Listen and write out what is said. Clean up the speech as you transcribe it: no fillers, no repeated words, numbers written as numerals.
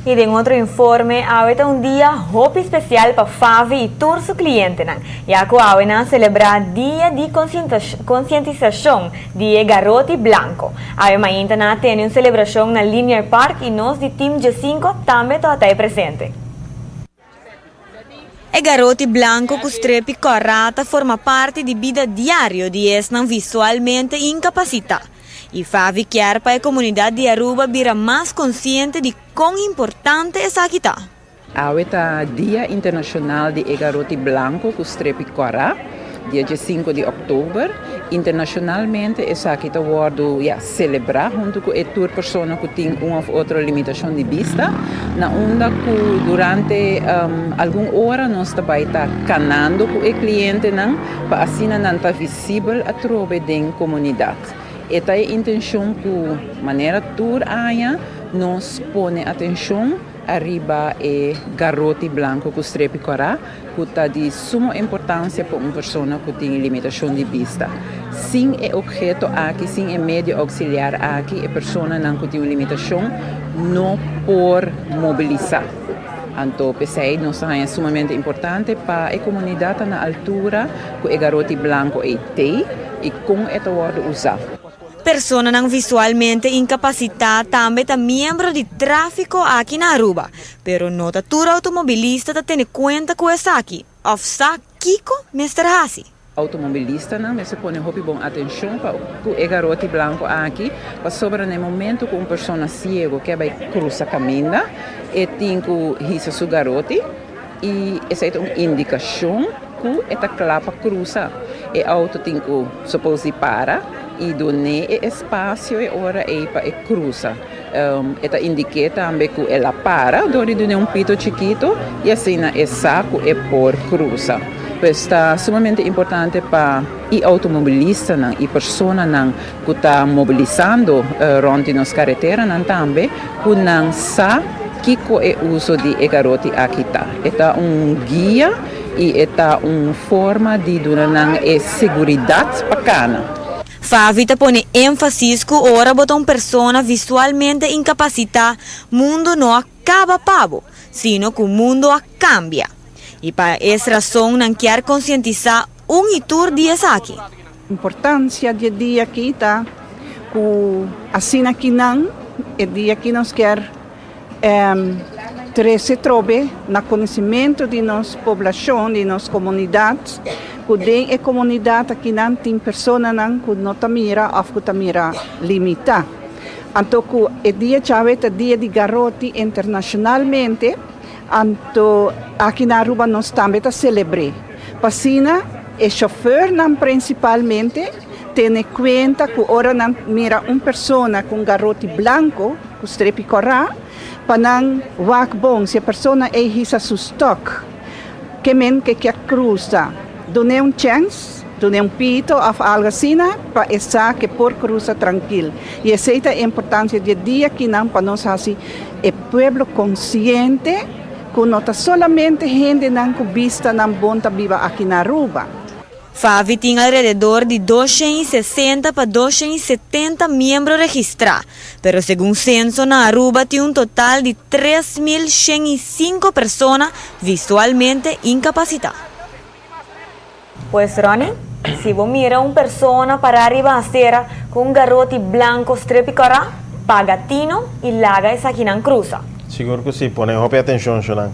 Y den otro informe, awe ta un dia hopi special pa FAVI y tur su clientenan. Ya cu awe nan a celebra Dia di Concientisacion di e Garoti Blanco. Awe mainta nan a tene un celebracion na Linear Park y nos di Team G5 tambe tabata presente. E garoti blanco cu strepi cora ta forma parti di bida diario di esnan visualmente incapacita. Y FAVI kier pa e comunidad di Aruba bira mas consciente di con importante esaki ta. Awe ta Dia Internacional di e Garoti Blanco cu Strepi Cora, dia 5 di october. Internacionalmente esaki ta wordo, ja, celebra hunto cu e tur persona cu tin un of otro limitacion di bista. Na unda cu durante algun ora nos ta bay ta canando cu e clientenan pa asina nan ta visibel atrobe den comunidad. E ta e intencion cu manera tur aña nos pone atencion ariba e garoti blanco cu strepi cora, cu ta di suma importancia pa un persona cu tin limitacion di bista. Sin e obheto aki, sin e medio auxiliar aki, e personanan cu tin un limitacion no por mobilisa. Anto, p'esey, nos ta sumamente importante pa e comunidad na altura cu e garoti blanco ta y con e ta wordo usa. Personanan visualmente incapacita tambe ta miembro di trafico aki na Aruba, pero no ta tur automobilista ta tene cuenta cu esaki. Of sa kico mester hasi. Automobilistanan mester pone hopi bon atencion pa e garoti blanco aki, pasobra na momento cu un persona ciego kier bay crusa caminda, e tin cu hisa su garoti y esey ta un indicacion cu e ta cla pa crusa. E auto tin cu suppose para y dun'e e espacio e ora e pa e crusa. E ta indica tambe cu el a para, dor di un pito chikito y asina e sa cu e por crusa. Pues ta sumamente importante pa e automobilistanan y personanan cu ta mobilisando rond nos careteranan tambe, cu nan sa kico e uso di e garoti aki ta. E ta un guia y e ta un forma di duna nan e seguridad pa cana. FAVI ta pone enfasis cu ora bo ta un persona visualmente incapacita, mundo no a caba pa bo, sino cu mundo a cambia. Y pa e rason nan kier concientisa un y tur di esaki. Importancia di e dia aki ta cu asina aki nan e dia cu nos kier trece trobe na conocimento di nos poblacion, di nos comunidad, cu den e comunidad aki nan tin personanan cu no ta mira of cu ta mira limita. Anto cu e dia djawe ta dia di garoti internacionalmente, anto aki na Aruba nos tambe ta celebr'e. P'asina e chauffeurnan principalmente tene cuenta cu ora nan mira un persona cu garoti blanco, cu strepi cora, pa nan wak bon si e persona ei hisa su stok, kiermen cu e kier crusa. Dun'e un chance, dun'e un pito of algo asina, pa e sa cu e por crusa trankil. Y esey ta e importancia di e dia aki nan pa nos hasi e pueblo consciente cu no ta solamente hendenan cu bistanan bon ta biba aki na Aruba. FAVI tin alrededor di 260 pa 270 miembro registra, pero segun censo na Aruba tin un total di 3.105 persona visualmente incapacita. Pues, Ronnie, si bo mira un persona para ariba acera cu un garoti blanco strepi cora, paga tino y laga esakinan crusa. Sigur cu si, pone hopi atencion, Shonan.